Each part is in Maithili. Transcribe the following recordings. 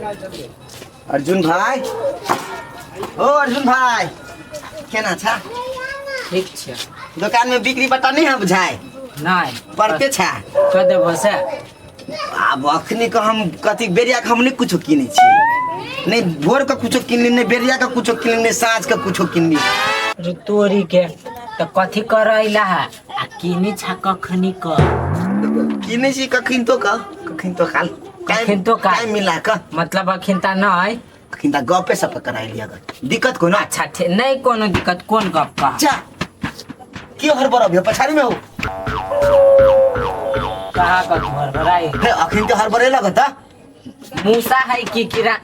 अर्जुन भाई, ओ अर्जुन भाई, केना छा? ठीक छै। दुकान में बिक्री बट्टा नहीं है बुझाए? नहीं। पड़ते छा। कह देबो से। आब अखनी के हम कथी बेरिया के हम नहीं कुछो किनै छी, नहीं भोर के कुछो किनली, नहीं बेरिया के कुछो किनली, नहीं साँझ के कुछो किनली। रे तोरी के तऽ कथी करैला है आ किनी छा कखनी क? किनै छी कखन तो का, कखन तो काल। कखन तो काल। टाइम मिला के। मतलब अखन ता नहीं। अखन ता गपे सप कराइ लिया गर। दिक्कत कोनो? अच्छा ठीक, नहीं कोनो दिक्कत। कोन गप का? जा के हड़बड़ अभी पछाड़ी में हो? कहाँ का हड़बड़ाई? हे अखन तो हड़बड़े लगता। मूसा है की कीड़ा?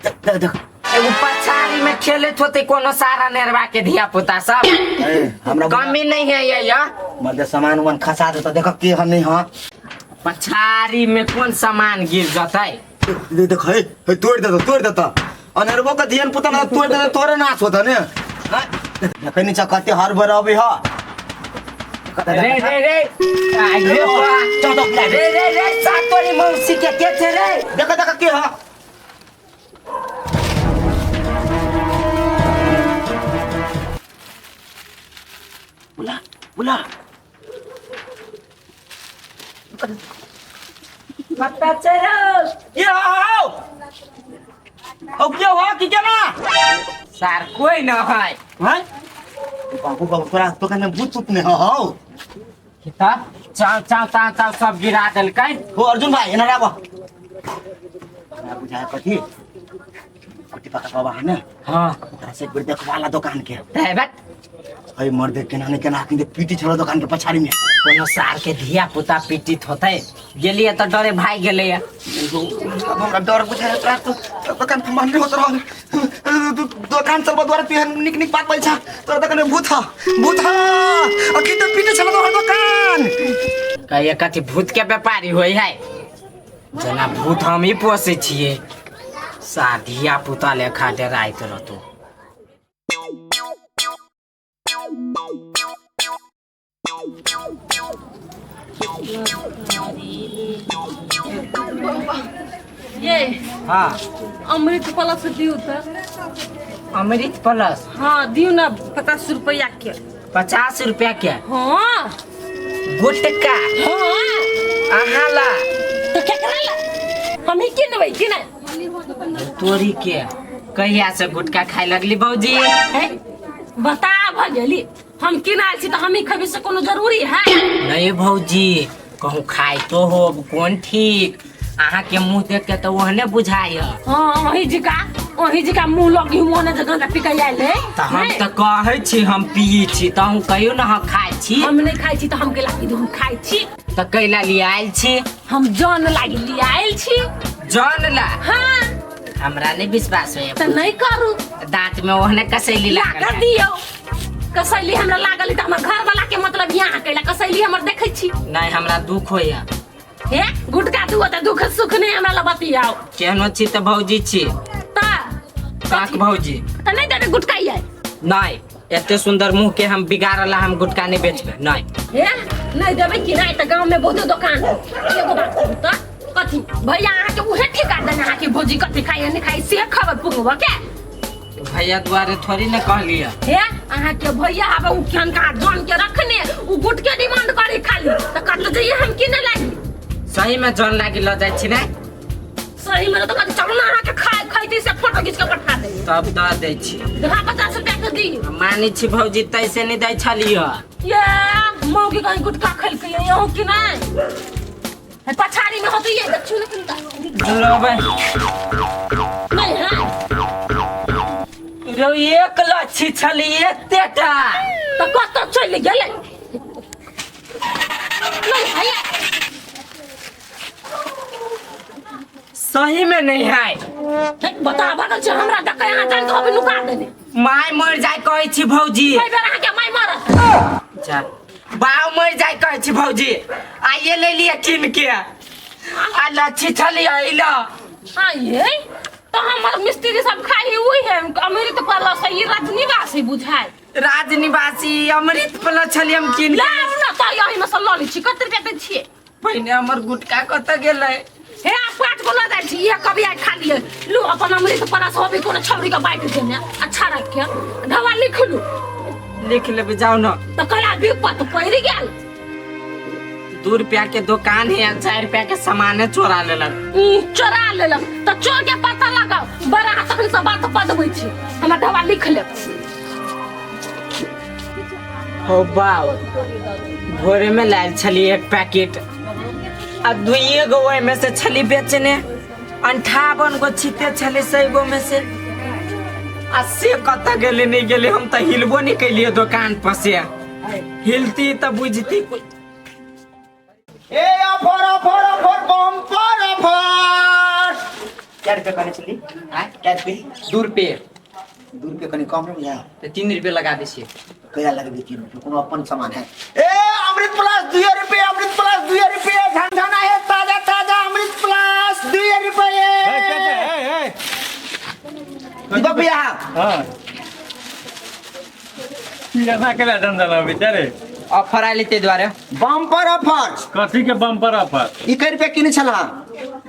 देख, देख, देख। एगो पछाड़ी में खेलत होते कोनो सारा नेरवा के धिया पुता सब। ए, हमरा कमी नहीं है ये या। मर्दे सामान उमान खसा देता, देख के हम नहीं। हाँ पछाड़ी में कौन सामान गिर जतै? देख, देख, हे, हे, तोड़ देता, तोड़ देता। अनरबो का धियन पुता ना तोड़ देता, तोरे नाश होता ने। हाँ? देखै नहीं छा कते हड़बड़ अबै ह। रे रे रे आइयो बा। चल, चल। रे रे रे सातोरी मौसी के छे रे? देख, देख के ह। बुला, बुला। कत्ता छे रे? के हो? ओ के हो की केना? सार कोई न है। हैं? बाबू, बाबू, तोरा दुकान में भूत तूत नहीं हो, हो? किता? चाव, चाव, चाव, चाव सब गिरा देलकै। हो अर्जुन भाई, एना आबो। हमरा बुझाय कथी? कुटी पका बाबा है ने? हाँ। ओकरा से एक बेर देखवाला दुकान के। तै बट। अरे मर्दे केना ने केना अखन पीटी छलो दुकान के पछाड़ी में। कोनो सार के धिया पुता पीटित होतै। गेलिए तऽ डरे भागि गेलैया। अब हमरा डर बुझाय तोरा तो दुकान पर मन नहीं होत रहल। दुकान चलबा द्वारा तू एहन निक निक बात बोल छा। तोरा दुकान में भूत ह, भूत ह। अखन तो पीटे छलो तोहर दुकान। कहिया कथी भूत के व्यापारी होय है? जेना भूत हम ही पोसै छियै। सार धिया पुता लेखा डराइत रहतो। ये हाँ। अमृत प्लस दियो त। अमृत प्लस? हाँ दियो ना, 50 रुपया के। 50 रुपया के? हाँ। गुटका? हाँ। अहाँ ला? तो केकरा ला? हम ही किनबै कि नै? तोरी के कहिया से गुटका खाए लगली भौजी? हे, बता भ गेली। हम किनाल छी तऽ हम ही खेबै से कोनो जरूरी है? नहीं भौजी, कहूँ खाए तो हो कोन ठीक। अहाँ के मुंह देख के तो ओहने बुझाय। हाँ, वही जी का मुंह लगी ओहने जे गंजा पी के आयल है। तऽ हम तऽ कहै छी हम पियै छी, तऽ अहूँ कहियौ ने हम खाइ छी। हम नहीं खाइ छी तऽ हम केला की हम खाइ छी? तऽ कैला लिए आयल छी? हम जन लागी लिए आयल छी। जन ला? हाँ। हमरा नहीं विश्वास होइए। तऽ नहीं करू। दांत में ओहने कसैली लागल लागल है। दियौ। कसैली हमरा लागल तऽ हमर घर वाला के मतलब यहाँ कैला कसैली हमर देखै छी। नहीं हमरा दुख होइए। हे गुटका दुओ तऽ दुख सुख नहीं हमरा ला बतियाओ। केहनो छी तऽ भौजी छी। तऽ काक भौजी। तऽ नहीं देबै गुटका ये? नहीं, एते सुंदर मुंह के हम बिगाड़ला हम गुटका नहीं बेचबै। नहीं। हे नहीं देबै कि नहीं? तऽ गांव में बहुते दुकान है। एगो बात कहू तऽ कथी भैया अहाँ के उहे ठिका देने अहाँ के भौजी कथी खाइ नहीं खाइ से खबर पुगबो के? भैया दुआरे थोड़ी ने कहलिए। हे अहाँ के भैया आबे उ केहन का जान के रखने उ गुटके डिमांड करे खाली तऽ कत जइए हम की नहीं लागी? सही में जान लागी ल जाइ छी ने? सही में तो कथी चलू ना अहाँ के खाए खैती से फोटो खींच के पठा दे। तब दऽ दै छी। हाँ 50 रुपया के दी। मानै छी भौजी तैसे नहीं दै छलियै। ये मौगी कहीं गुटका खेलकै यहूँ कि नहीं? हे, पछाड़ी में होती है देखू ना किनका। जुड़बै। नहीं है। रौ एक लच्छी छली एतेटा। तऽ कतऽ चलि गेलै? नहीं है। सही में नहीं है। हे, बता भगल छै हमरा देखै अहाँ जान के अभी नुका देने। My मर जाय कहै छी भौजी। कई बेर अहाँके माय मरत। अच्छा बाव मर जाय कहै छी भौजी। आइए ले लिअ कीन के। आ लच्छी छली अइल। हाँ ये तो हमर मिस्त्री सब खाई वही है अमृत प्लस है, ई रजनीवासी बुझाय। राजनिवासी अमृत प्लस छली हम कीन के। लाउ ना तऽ यही में से लऽ लै छी। कते रुपया दै छियै? पहिने हमर गुटका कतऽ गेलै? हे, आप 5 गो लऽ जाइ छी, इहे कभी आइ खाली। लिए लू अपन अमृत परस हो भी कोनो छौरी के बांटि देने अच्छा रख के ढवा लिख लू। लिख लेबै, जाउ न। तऽ कला विपत पड़ि गेल। 2 रुपया के दुकान है, 4 रुपया के सामान चोरा लेलक। चोरा लेलक तऽ चोर के पता लगाओ, बड़ा तखन से बात पदबै छी। हमर ढवा लिख लेब। हो बाउ, भोरे में लायल छली एक पैकेट आ दुइये गो ओहिमे से छली बेचने, 58 गो छिते छली 100 गो में से, आ से कतऽ गेलै नहि गेलै, हम तऽ हिलबो नहि केलियै दोकान पर से। हिलती तऽ बुझती कोइ। ए offer offer offer bumper offer. क्या रुपये कहने छली? आँय? क्या रुपये? 2 रुपये। 2 रुपये कनि कम नहि बुझाय। तऽ 3 रुपये लगा दै छियै। कहिया लगबे 3 रुपये? कोनो अपन सामान है। ए अमृत प्लस 2 रुपये, अमृत प्लस 2 रुपये, झनझना है ताजा ताजा अमृत प्लस 2 रुपये। दीपक भैया। हाँ। केना केना झनझना बेचारे? ऑफर आयल ताहि दुआरे। Bumper offer. कथी के बम्पर ऑफर? ई कै रुपया किने छला?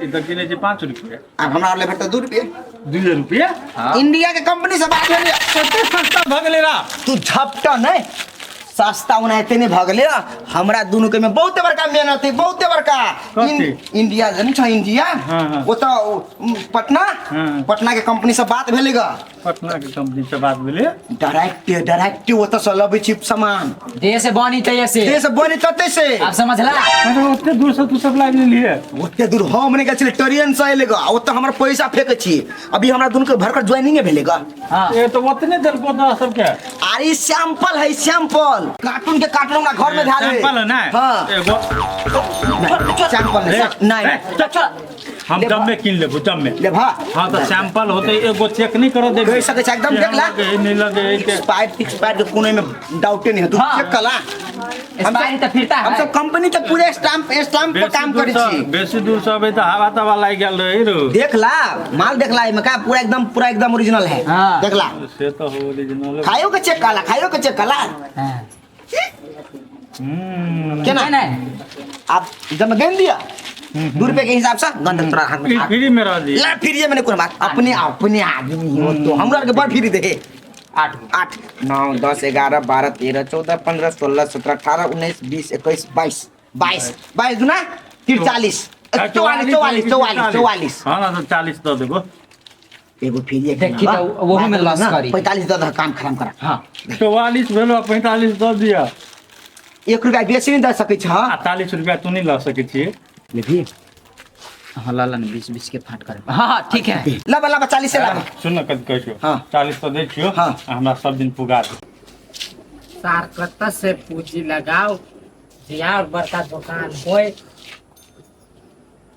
ई तऽ किने छी 5 रुपया। आब हमरा ले भेटतै 2 रुपये। 2 रुपया? हाँ। इंडिया के कंपनी से बात भेलै। कते सस्ता भऽ गेलै रा? तू झपटा नहि, सस्ता ओनाहिते नहि भऽ गेलै। हमरा दुनू के में बहुते बड़का मेहनत है, बहुते बड़का। कथी? इंडिया जानै छ इंडिया? हाँ, हाँ। ओतऽ पटना? हाँ। पटना के कंपनी से बात भेलै ग। पटना के कंपनी से बात भेलै? डायरेक्ट डायरेक्ट ओतऽ से लबै छी सामान। देह से बनी तैये से। देह से बनी तते से। आब समझला? अरे ओते दूर से तू सब लाबि लेलियै? ओते दूर हम नहि गेल छलियै, ट्रेन से एलै ग। ओतऽ हमर पैसा फेकै छी। अभी हमरा दुनू के भरकर ज्वाइनिंगे भेलै ग। हाँ। ए तो ओतने देलको तोरा सबके? अरे सैंपल है, सैंपल। कार्टून के कार्टून हमरा घर में धैल है। सैंपल है ना? हाँ। एगो सैंपल है, नहीं, नहीं। चल, चल। हम ले दम में किन लेबो, दम में। ले भा। हाँ तो सैंपल होते एगो चेक नहीं करो देबे। कहि सकै छै, एकदम देख ला। नहीं लगे है के। एक्सपायर एक्सपायर के कोनो में डाउटे नहीं है, तू हाँ। चेक कला। एक्सपायरी तऽ फिरता है। हम सब कंपनी के पूरे स्टैम्प स्टैम्प पर काम करै छी। बेसी दूर से अबै तऽ हवा तवा लागि गेल रहै रो। देख ला, माल देख ला, एमे का पूरा एकदम ओरिजिनल है। हाँ। देख ला। से तो हो ओरिजिनल। खायो के चेक कला, खायो के चेक कला। हाँ। केना? नहीं। आप जब गन दिया 2 रुपए के हिसाब से गंध तोरा हाथ में। फ्री में रह दी। ला फ्री में कोनो बात, अपने अपने आदमी हो तो हमरा के बड़ फ्री दे। 8 8 9 10 11 12 13 14 15 16 17 18 19 20 21 22 22 22 दुना 43 44 44 44 44। हाँ ना तो 40 दऽ देबो। एगो फ्री एक देखी तऽ ओहू में लॉस करी। 45 दऽ दह, काम खराब करा। हाँ। 44 भेलो 45 दऽ दिअ। 1 रुपया बेसी नहि दऽ सकै छ। आ 40 रुपया तू नहि लऽ सकै छी। लेबही? हाँ, ला ला ना, 20 20 के फाट करे। हाँ हाँ ठीक है। लाबा लाबा 40 से लाबा। सुन न कथी कहै छियौ। हाँ। 40 तऽ दै छियौ। हाँ। आ हमरा सब दिन पुगा दे। सार कतऽ से पूंजी लगाओ जिया और बड़का दुकान होय।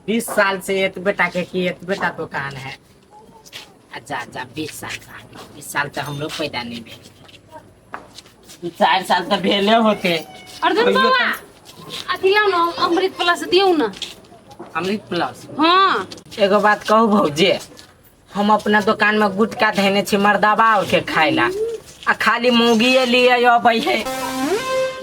20 साल से एतबे टा के की एतबे टा दुकान है। अच्छा अच्छा 20 साल से, 20 साल से हम लोग पैदा नहीं भेल, 4 साल तऽ भेले होते। अर्जुन बाबा अथी लाउ न, अमृत प्लस दियौ न। अमृत प्लस? हाँ। एगो बात कहू भौजी, हम अपना दुकान में गुटका धैने छी मर्दाबा और के खाय ला, आ खाली मौगिए लिए अबै है।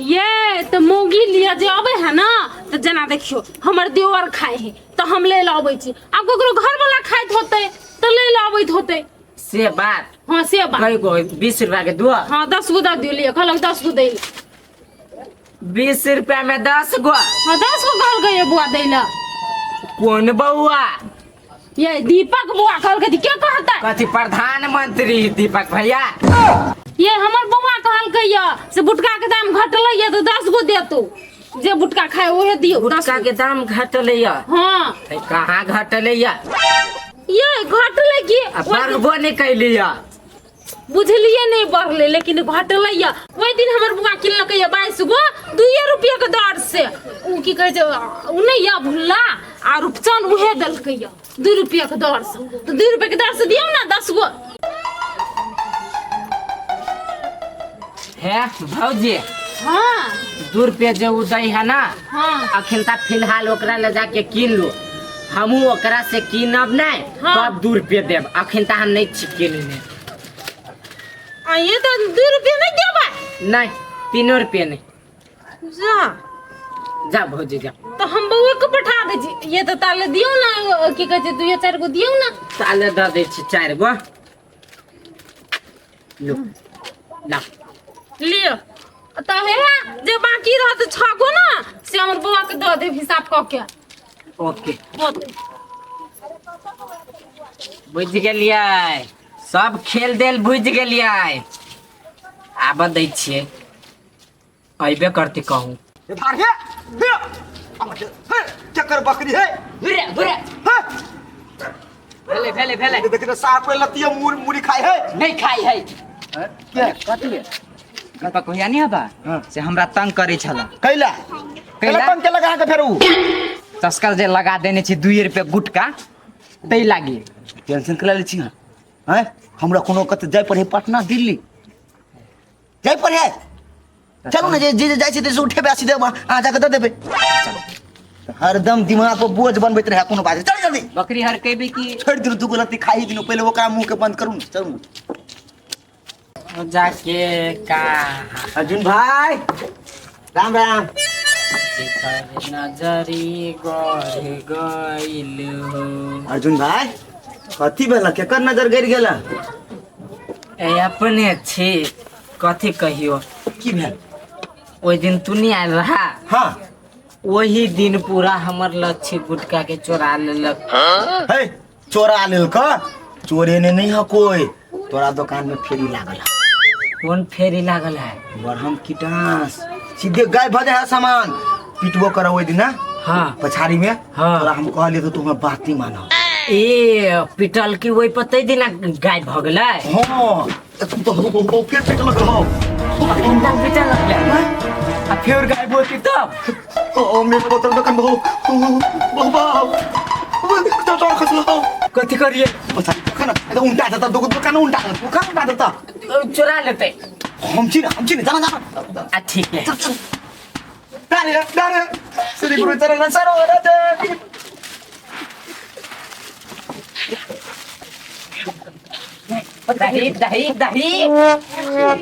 ये तो मौगी लिया जे अबै है ना, तो जना देखियो हमर देवर खाए है तो हम ले अबै छी, आब ककरो घर वाला खाइत होते तो ले अबैत होते। से बात? हाँ से बात। कई गो 20 रुपया के दो? हाँ 10 गो दऽ दियौ, लिअ कहलक 10 गो दै। 20 रुपया में 10 गो? हाँ 10 गो कहलकै ये बुआ दै ला। कौन बउआ? ये दीपक बुआ कहलकै, के कहतै? कथी प्रधानमंत्री दीपक भैया? ये हमर बउआ कहलकै ये से गुटका के दाम घटलै ये तो 10 गो देतौ, जे गुटका खाए ओहे दियौ। गुटका के दाम घटलै ये? हाँ। कहाँ घटलै ये? ये घटलै की? आ बढ़बो नहि कैली ये। बुझलिए नहीं बढ़ले, लेकिन घटलै ये। ओहि दिन हमर बुआ किनलकै ये 22 गो 2 रुपया के दर से, उ की कहै छै उ नहि ये भुल्ला आ रूपचन उहे देलकै ये 2 रुपया के दर से, तो 2 रुपया के दर से दियौ ना 10 गो। हे भौजी। हाँ। 2 रुपया जे उ दै है ना, हाँ। अखन तक फिलहाल ओकरा ले जाके कीन लो, हमहूँ ओकरा से कीनब नहीं। हाँ। तब 2 रुपया देब, अखन तक हम नहीं छी किनने। आ ये तो 2 रुपया नहीं देबै? नहीं, 3 रुपया नहीं। जा जा भौजी जा। तो हम बउआ के पठा दै छी। ये तो ताले दियौ ना, की कहै छै, दुइये चारि गो दियौ ना। ताले दऽ दै छी चारि गो। लो ला लिअ। तऽ हे जे बाकी रहत 6 गो ना से हमर बउआ के दऽ देब हिसाब कऽ के। ओके बुझि गेलियै, सब खेल देल बुझि गेलियै। आबऽ दै छियै, अयबे करती कहूँ। हे हे हे चक्कर बकरी है। घुरे घुरे हे भेलै भेलै भेलै। देखि त साफ लतिया मुड़ी मुड़ी खाइ है। नहीं खाइ है। के कथी है गणपत भैया नहीं हबा से हमरा तंग करे छला। कैला कैला तंग के लगा के फेर उ चस्कल जे लगा देने छी 2 रुपया गुटका तै लागी टेंशन के ले छी। हैं हमरा कोनो कत जाय पड़े पटना दिल्ली जाय पड़े। चलू ने जे जे जाइ छी से उठेबै सीधे अहाँ जाके दऽ देबै। हरदम दिमाग पर बोझ बनबैत रहे कोनो बात। चल जल्दी बकरी हर केबे की छोड़ि दिलू, दूगो लत्ती खाइ दिलू पहिले ओकरा मुँह के बंद करू ने। चलू जाके का अर्जुन भाई राम राम। नजरी गढ़ गइल हो। अर्जुन भाई कथी भेल, केकर नजर गिर गेल? ए अपने छी कथी कहियो। की भेल? ओहि दिन तू नहीं आयल रहा? हाँ। वही दिन पूरा हमर लच्छी गुटका के चोरा लेलक। हे चोरा लेलक? चोरेने नहीं है कोई, तोरा दुकान में फेरी लागल है। कौन फेरी लागल है? बरहम कीटास सीधे गायब भ जाए है सामान। पिटबो कर ओहि दिन। हाँ। पछाड़ी में। हाँ। तोरा हम कहलिए तो तू हमर बात नहीं मानो। ए पिटल की वही पर तै दिना गायब भ गेलै। हाँ तू तो हो फिर पिटलक हो। एकदम पिटल लगलै आ फिर गायब होती तब। ओ मेरे बोतल दुकान बहु बहु बहु चल खसलो। कथी करिए? पछाड़ी दुकान एकदम उल्टा देता, दुकान उल्टा देता, दुकान उल्टा देता। चोरा लेते। हम छी ना, हम छी ना, जाना जाना। आ ठीक है। डारे डारे श्री गुरु चरण सरोवर देवी। दही दही दही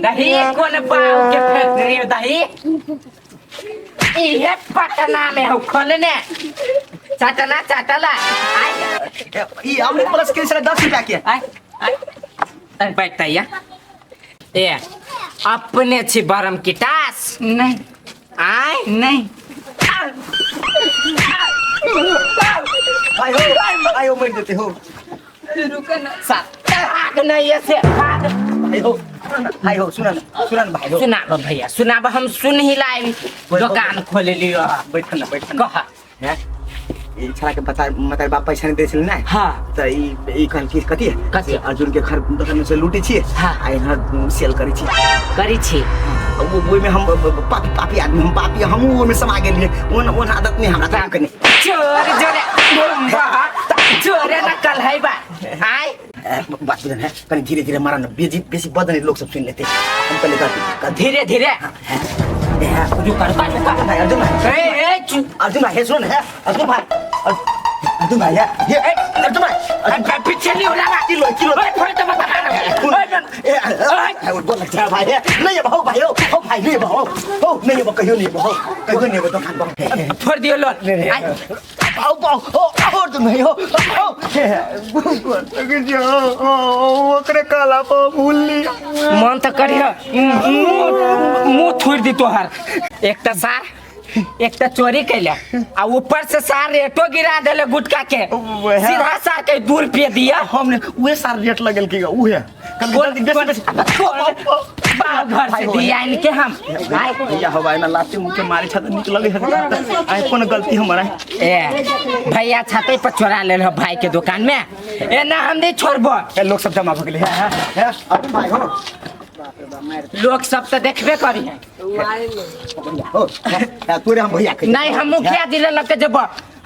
दही कोन बाव के फैक्ट्री दही इहे पटना में हो खोलने चटना चटला। ई अमृत प्लस के 10 रुपया के। आय आय बैठता या ए अपने छी बरम किटास नहीं आय नहीं। भाई हो भाई हो मर देते हो। रुको ना भाग नहीं ऐसे भाग। भाई हो भाई हो सुन सुन भाई हो सुनाब भैया सुनाब, हम सुन ही लाइन दुकान खोले लियो। बैठ ना बैठ ना कह हैं ई छड़ा के बता मतलब बाप पैसा नहीं दे छल ना। हाँ। त ई ई कहल की कथी है? कथी? अर्जुन के घर दुकान में से लूटी छी। हाँ। आ इधर सेल करी छी। करी छी। वो ओइ में हम पापी पापी आदमी, हम पापी, हम ओइ में समा गेलिए। ओन ओन आदत नहीं हमरा काम करने। चोर जोरे चोरे नकल है बा। आय बात बुझन है कनी धीरे धीरे मारा ना, बेसी बेसी बदन लोग सब सुन लेते। हम पहले का धीरे धीरे रुक रुक रुक। भाई अर्जुन भाई ए ए चुप। अर्जुन भाई सुन है अर्जुन भाई अर्जुन भाई है ये अर्जुन भाई पीछे नहीं होला किलो किलो ओए फोड़ तो बता ए ए बोल लग जा भाई नहीं भाऊ भाई हो भाई नहीं भाऊ हो नहीं भाऊ कहियो नहीं भाऊ कहियो नहीं दुकान पर छोड़ दियो लोन। भाऊ भाऊ हो अर्जुन भाई हो हो ओकरे काला पर भूल लिया। मन त करियो मुंह थोड़ दी तोहर। एक त सार एक त चोरी कैले आ ऊपर से सार रेटो गिरा देले गुटका के। सीधा सार के 2 रुपये दिया हमने उहे सार रेट लगल की उहे कल बेसी बाप घर से दिया इनके हम। भैया हो भाई ना लाते मुंह के मारे छत निक लगे है। आई कोन गलती हमरा ए भैया छाते पर चोरा लेल हो भाई के दुकान में। ए ना हम नहीं छोड़बो। ए लोग सब जमा भ गेले है है अर्जुन भाई हो लोग सब तो देखबे करी है। हो तोरे हम भैया नहीं हम मुखिया जी लग के जब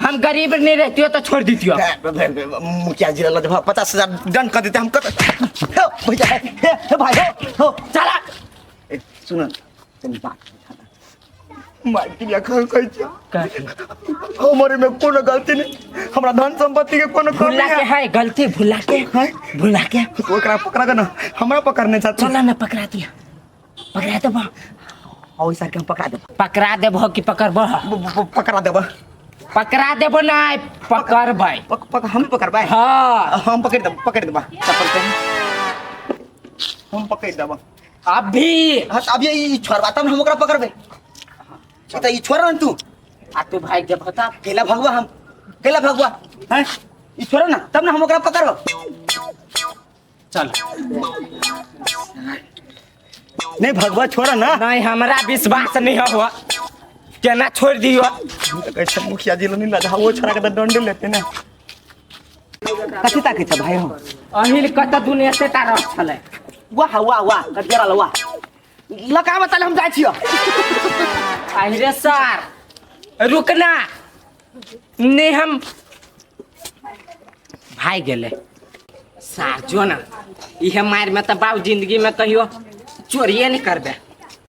हम गरीब नहीं रहती हो तो छोड़ देती हो। मुखिया जी लग 50,000 दंड कर देते हम कर। भैया हे भाई हो चला। सुन तनी बात मार के खा कहै छी हमरे में कोनो गलती नहीं, हमरा धन संपत्ति के कोनो कमी भुला के है गलती, भुला के है भुला के ओकरा पकड़ा के ना हमरा पकड़ने चाहत। चला ना पकड़ा दिया पकड़ा दे बा। हाँ ओइ सर के हम पकड़ा देब। पकड़ा देबहो कि पकड़बह? पकड़ा देब। पकड़ा देबो नहीं, पकड़बै। पक पक हम पकड़बै। हाँ। हम पकड़ देब, पकड़ देब, चप्पल पहन, हम पकड़ देब। अभी। हाँ, तो अभी ई छोड़बा तब हम ओकरा पकड़बै। ई त ई छोड़ ना तू। आ तू भाग जेबहो तब? केला भगवा, हम केला भगवा हैं, ई छोड़ ना तब ना हम ओकरा पकड़ब। चल। नहीं भगवा, छोड़ ना। नहीं, हमरा विश्वास नहीं हुआ, केना छोड़ दियो? कैसे मुखिया जी नहीं लगा वो छोड़ा के तो दंड लेते ना। कथी ताकै छ भाई हो? अहिल कत दुनिया से तार छलै। वाह वाह वाह, कटगरा वाह, लका बता, हम जाइ छियो। अरे सर रुकना नहीं, हम भाई गेले सार। जो ना इहे मार में तो बाबू जिंदगी में कहियो चोरिए नहीं करबे।